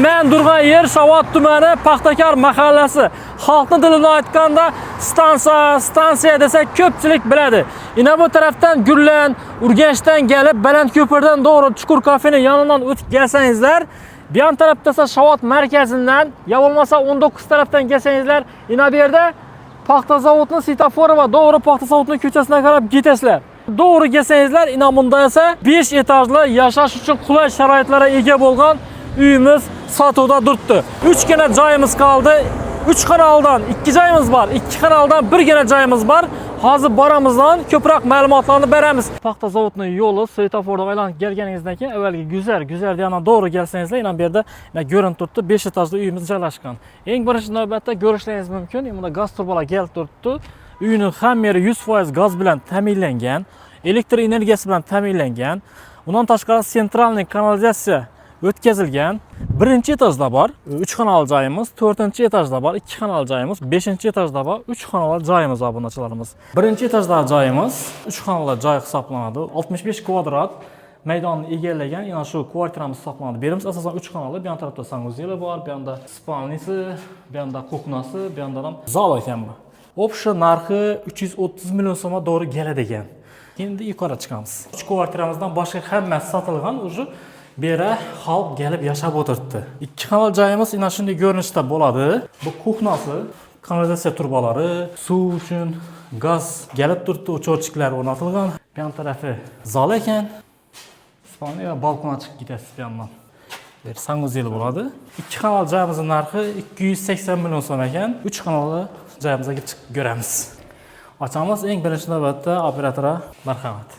Men turgan yer Shovot tumani Paxtakor mahallasi. Xalqning tilini aytganda stansiya, stansiya desak ko'pchilik biladi. Ina bu tarafdan Gullan, Urganchdan kelib Baland ko'pirdan to'g'ri Chuqur kafening yonidan o'tib kelsangizlar, bu yon tarafda esa Shovot markazidan, yo bo'lmasa 19 tarafdan kelsangizlar, ina bu yerda Paxta zavodini svetofori va to'g'ri Paxta zavodini ko'chasidan qarab ketasizlar. To'g'ri kelsangizlar, ina bunda esa 5 etajli yashash uchun qulay sharoitlarga ega bo'lgan uyimiz sotuvda turibdi. 3 gina joyimiz qoldi. 3 kanaldan 2 joyimiz bor, 2 kanaldan birgina joyimiz bor. Hozir boramizdan ko'proq ma'lumotlarni beramiz. Paxta zavodning yo'li svetofordan aylanib kelganingizdan keyin avvalgi guzar, guzar yana to'g'ri kelsangizlar, ina bu yerda ina ko'rinib turibdi, 5 etajli uyimiz joylashgan. Eng birinchi navbatda ko'rishlaringiz mumkin, bunda gaz trubalar kelib turibdi. Uyning hamma yeri 100% gaz bilan ta'minlangan, elektr energiyasi bilan ta'minlangan. Undan tashqari центральный kanalizatsiya o'tkazilgan. Birinchi etajda bor 3 xonali joyimiz, to'rtinchi etajda bor 2 xonali joyimiz, beshinchi etajda bor 3 xonali joyimiz obunachilarimiz. Birinchi etajdagi joyimiz 3 xonali joy hisoblanadi. 65 kvadrat maydonni egallagan yana shu kvartiramiz hisoblanadi. Bu yerimiz asosan 3 xonali. Bu yon tarafda санузел i bor, bu yoqda спальня si, bu yoqda кухня si, bu yoqda ham zal ekan bu. Общий narxi 330 million so'mga to'g'ri keladi ekan. Endi yuqori chiqamiz. 3 kvartiramizdan boshqa hammasi sotilgan, уже bu yerga xalq kelib yashab o'tiribdi. Ikki xonali joyimiz ina shunday ko'rinishda bo'ladi. Bu кухня si, kanalizatsiya trubalari, suv uchun gaz kelib turibdi, счётчик lar o'rnatilgan. Bu yon tarafi zal ekan. Спальня va balkon chiqib ketasiz bu yoqdan. Bu yer санузел bo'ladi. Ikki xonali joyimizning narxi 280 million so'm ekan. 3 xonali joyimizga chiqib ko'ramiz. Ochamiz eng birinchi navbatda operatorga marhamat.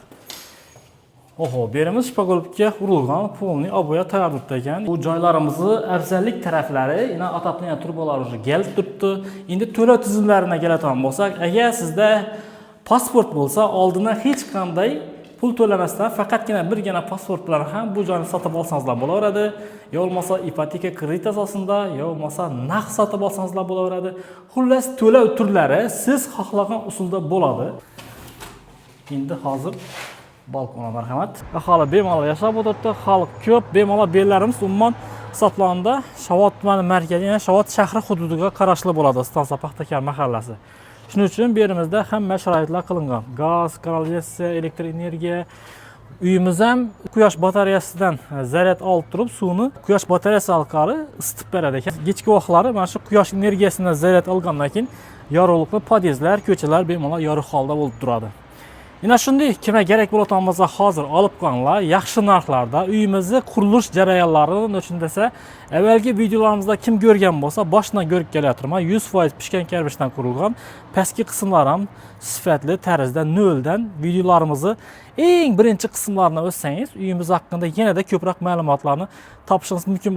Oho, bu yerimiz шпаклёвка urilgan, полный обоя tayyor turibdi ekan. Bu joylarimizni afzallik taraflari, ina отопление trubalari уже kelib turibdi. Endi to'lov tizimlariga keladigan bo'lsak, agar sizda pasport bo'lsa, oldindan hech qanday pul to'lamasdan faqatgina birgina pasport bilan ham bu joyni sotib olsangizlar bo'laveradi. Yo bo'lmasa ipoteka kredit asosida, yo bo'lmasa naqd sotib olsangizlar bo'laveradi. Xullas, to'lov turlari siz xohlagan usulda bo'ladi. Endi hozir balkonga marhamat. Aholi bemalol yashab o'tiribdi, xalq ko'p, bemalol bellarimiz umuman hisoblanadi. Shovot tumani markazi, ya'ni Shovot shahri hududiga qarashli bo'ladi stansiya Paxtakor mahallasi. Shuning uchun bu yerimizda hamma sharoitlar qilingan. Gaz, kanalizatsiya, elektr energiya. Uyimiz ham quyosh batareyasidan zaryad olib turib, suvni quyosh batareyasi orqali isitib beradi ekan. Kechki vaqtlari mana shu quyosh energiyasidan zaryad olgandan keyin yorug'likli podyezdlar, ko'chalar bemalol yorug' holda bo'lib turadi. Ina shunday kimga kerak bo'ladigan bo'lsa, hozir olib qo'yinglar. Yaxshi narxlarda uyimizni qurilish jarayonlarini uchun desa, avvalgi videolarimizda kim ko'rgan bo'lsa, boshidan ko'rib kelyapman. 100% pishgan kirpichdan qurilgan. Pastki qismlar ham sifatli tarzda noldan videolarimizni eng birinchi qismlarini o'tsangiz, uyimiz haqida yanada ko'proq ma'lumotlarni topishingiz mumkin bo'ladi.